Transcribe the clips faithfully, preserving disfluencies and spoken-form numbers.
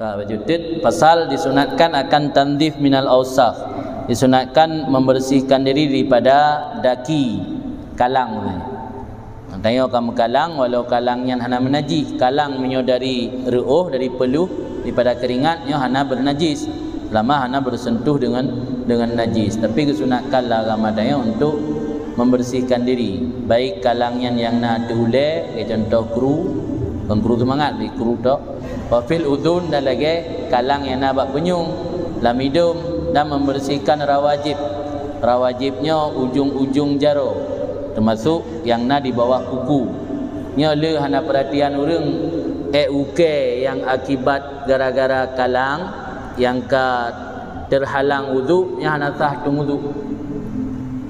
Baju tet, pasal disunatkan akan tanzif minal ausakh. Disunatkan membersihkan diri daripada daki kalang. Tanyoe ka meukalang, walau kalang nyan hana meunajis. Kalang meunyoe dari reuôh, dari peuluh, daripada keuringat, nyoe hana beunajis. Selama hana bersentuh dengan, dengan najis. Tapi geusunatkan lam agama tanyoe untuk membersihkan diri. Baik kalang nyan nyang na ateueh ulée, keu contoh kru, bukan kru seumangat, tapi kru tok. Wa fil udhun, dan lagée kalang nyang na bak punyueng, lam idong, dan membersihkan rawajib. Rawajib nyoe ujong-ujong jaroe, teumasok nyang na di bawah kuku. Nyoe le hana peuratian ureuëng ék ukée nyang akibat gara-gara kalang nyang ka terhalang udhu, nyan hana sah tueng udhu.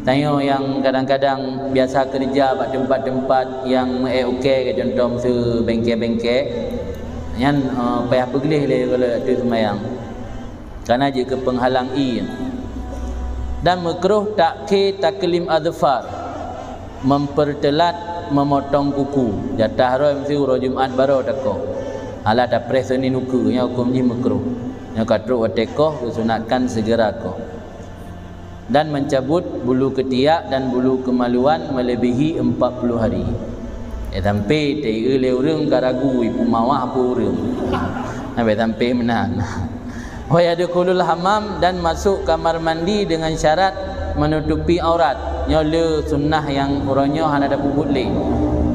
Tanyoe nyang kadang-kadang biasa keureuja bak teumpat-teumpat nyang meu-ék ukée, keu contoh miseue bengke-bengke, nyan, eh, payah peugleh lé gohlom ateueh seumayang, kareuna jeuet keu peunghalang ie. Dan meukruh takhir taklim azfar, mempertelat memotong kuku. Jatah roe miseue uroe Jumat baroe takoh. Alah tapreh Senin ukeue, nyan huköm jih meukruh. Nyoe ka trok watée koh, geusunatkan segera koh. Dan mencabut bulu ketiak dan bulu kemaluan melebihi empat puluh hari. Eh, sampai teu lé ureuëng ka ragu, ibu mawah apa ureuëng. Sampai-sampai meunan. Wa yadkhulul hammam, dan masuk kamar mandi dengan syarat menutupi aurat. Nyoe le sunnah nyang uroe nyoe hana tapeubuet lé.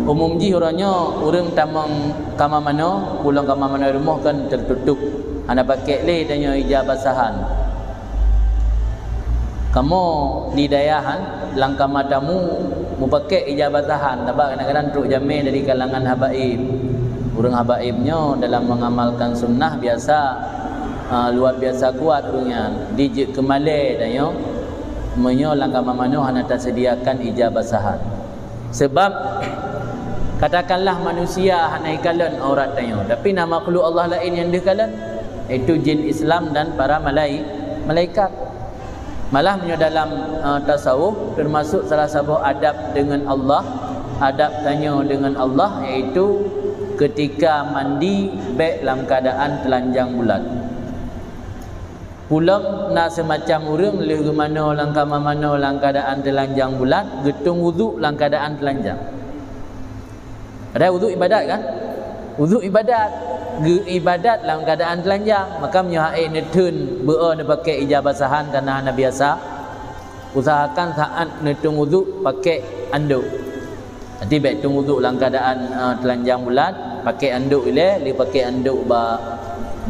Umum jih uroe nyoe ureuëng tamong kama manoe, pulang kama manoe rumoh kan tertutup. Hana pakék lé tanyoe ija basahan. Kamoe di dayah nyan, lam kama tamu, mupakék ija basahan, sabab kadang-kadang trok jamé dari kalangan habaib. Ureuëng habaib nyoe dalam mengamalkan sunnah biasa, ah, luar biasa kuat ureuëng nyan. Di jeuet keu malée tanyoe, meunyoe lam kama manoe hana tasediakan ija basahan. Sebab katakanlah manusia hana ikalon aurat tanyoe, tapi na makhluk Allah laén nyang deuh kalon, yaitu jin Islam dan para malai-, malaikat. Malah meunyoe dalam, eh, tasawuf, termasuk salah saboh adab dengan Allah, adab tanyoe dengan Allah, yaitu ketika mandi bék lam keadaan telanjang bulat. Pulom na seumacam ureuëng lheueh geumanoe lam kama manoe lam keadaan telanjang bulat, geutueng udhu lam keadaan telanjang. Padahai udhu ibadat kan? Udhu ibadat. Geuibadat lam keadaan telanjang. Maka meunyoe hana neutheun beu-o neupakék ija basahan kareuna hana biasa, usahakan saat neutueng udhu pakék andok. Jadi bék tueng udhu lam keadaan, eh, telanjang bulat, pakék andok ilée, lé pakék andok bak,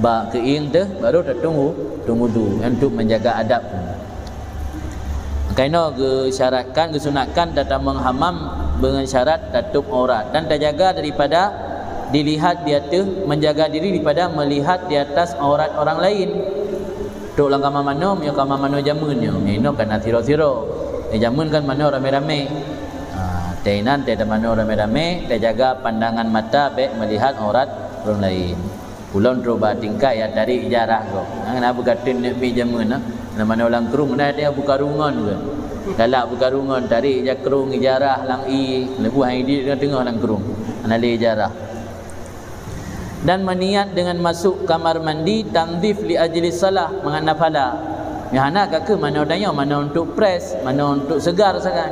bak keuieng teuh, baru tatueng u-, tueng udhu, untuk menjaga adab. Maka inoe geusyaratkan, geusunatkan tatamong hammam dengan syarat tatôb aurat dan tajaga daripada dilihat di ateueh, menjaga diri daripada melihat di atas aurat orang lain. Trok lam kama manoe, meunyoe kama manoe jameun nyoe, meunyoe inoe ka na sidroe-sidroe. Eh, jameun kan manoe ramé-ramé. Ha, teuinan teutamanoe ramé-ramé, tajaga pandangan mata bék melihat aurat ureuëng laén. Ulôn trok bak tingkat ya tarék ijarah gob. Nah, na beukateun neuk mi jameun, nah. Na manoe lam krueng, na dia buka rungon ke. Galak buka rungon, tarék ija krueng ijarah lam ie, leubeh hai di teungoh lam krueng. Hana lé ijarah. Dan meniat dengan masuk kamar mandi tanzif li ajli salah, mangat na phala. Nyang hana ka keuh manoe tanyoe, manoe untuk fresh, manoe untuk segar sagai.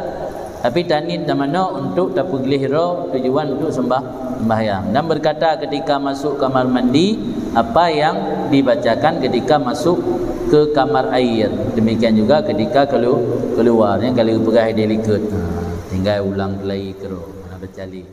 Tapi taniet tamanoe untuk tapeugleh droe, tujuan untuk sembah, sembahyang. Dan berkata ketika masuk kamar mandi apa yang dibacakan ketika masuk ke kamar air. Demikian juga ketika kelu-, keluar, nyang ka lheueh peugah di likot. Ha, tinggai ulang lagi keudroe, hana baca lé.